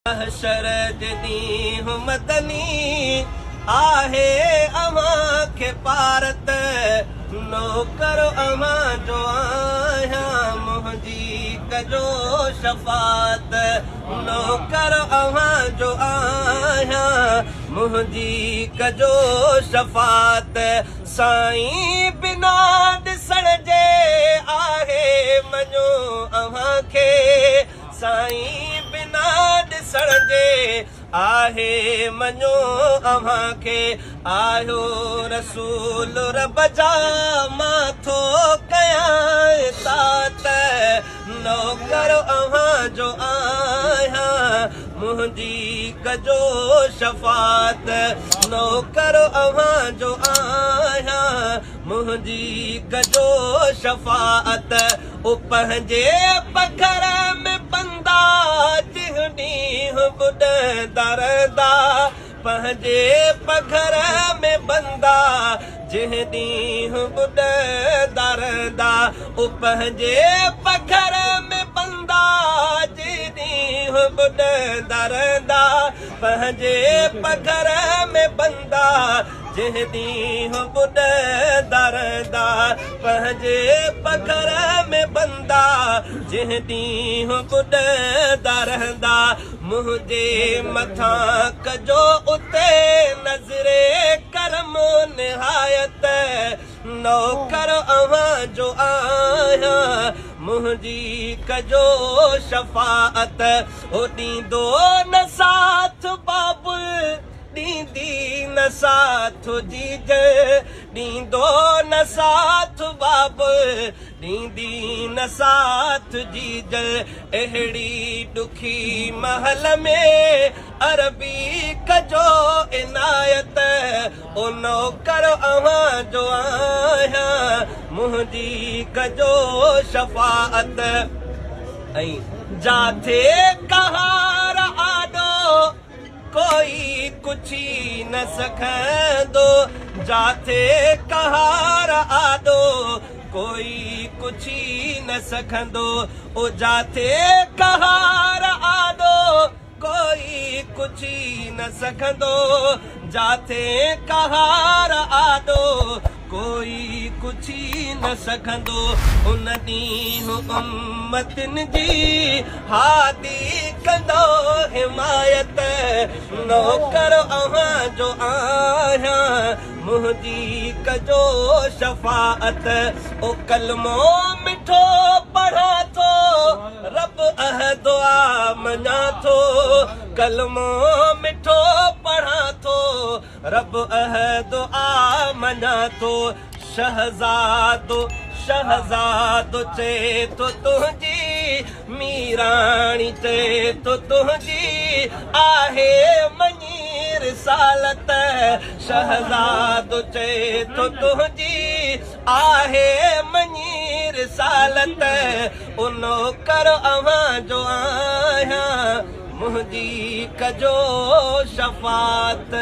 محشر جي ڏينهن مدني آهي اوهان کي پارت نوڪر اوهان جو آهيان منهنجي ڪجو شفاعت نوڪر اوهان جو آهيان منهنجي ڪجو شفاعت سائين بنا ڏسڻ جي آهي مڃو اوهان کي سائين بنا ڏسڻ جي آهي مڃو اوهان کي آهيو رسول رب جا مان ٿو ڪيان اطاعت نوڪر اوهان جو آهيان منهنجي ڪجو شفاعت نوڪر اوهان جو آهيان منهنجي ڪجو شفاعت او پنهنجي پگهر ۾ بندا جنهن ڏينهن ٻڏندا رهندا پنهنجي پگهر ۾ بندا جنهن ڏينهن ٻڏندا رهندا او پنهنجي پگهر ۾ بندا جنهن ڏينهن ٻڏندا رهندا پنهنجي پگهر ۾ بندا جنهن ڏينهن ٻڏندا رهندا پنهنجي پگهر ۾ بندا جنهن ڏينهن ٻڏندا رهندا منهنجي مٿان ڪجو اتي نظر ڪرم نهايت نوڪر اوهان جو آهيان منهنجي ڪجو شفاعت او ڏيندو نه ساٿ بابل ڏيندي نه ساٿ جيجل ڏيندو نه ساٿ بابل ڏيندي نه ساٿ جيجل اهڙي ڏکي مهل ۾ عربي ڪجو عنايت او نوڪر اوهان جو آهيان منهنجي ڪجو شفاعت ۽ جاٿي قهار آڏو ڪوئي ڪڇي نه سگهندو جاٿي قهار آڏو ڪوئي ڪڇي نه سگهندو او جاٿي قهار آڏو ڪوئي ڪڇي نه سگهندو جاٿي قهار آڏو ڪوئي ڪڇي نه سگهندو ان ڏينهن امتن جي هادي ڪندو حمايت نوڪر اوهان جو آهيان منهنجي ڪجو شفاعت او ڪلمو مٺو پڙهان ٿو رب اهه دعا مڃان ٿو ڪلمو مٺو پڙهان ٿو رب اهه دعا مڃان ٿو شهزادو شهزادو چئي ٿو تنهنجي ميراڻي چئي ٿو تنهنجي آهي مڃي رسالت شهزادو چئي ٿو تنهنجي آهي مڃي رسالت او نوڪر اوهان جو آهيان منهنجي ڪجو شفاعت.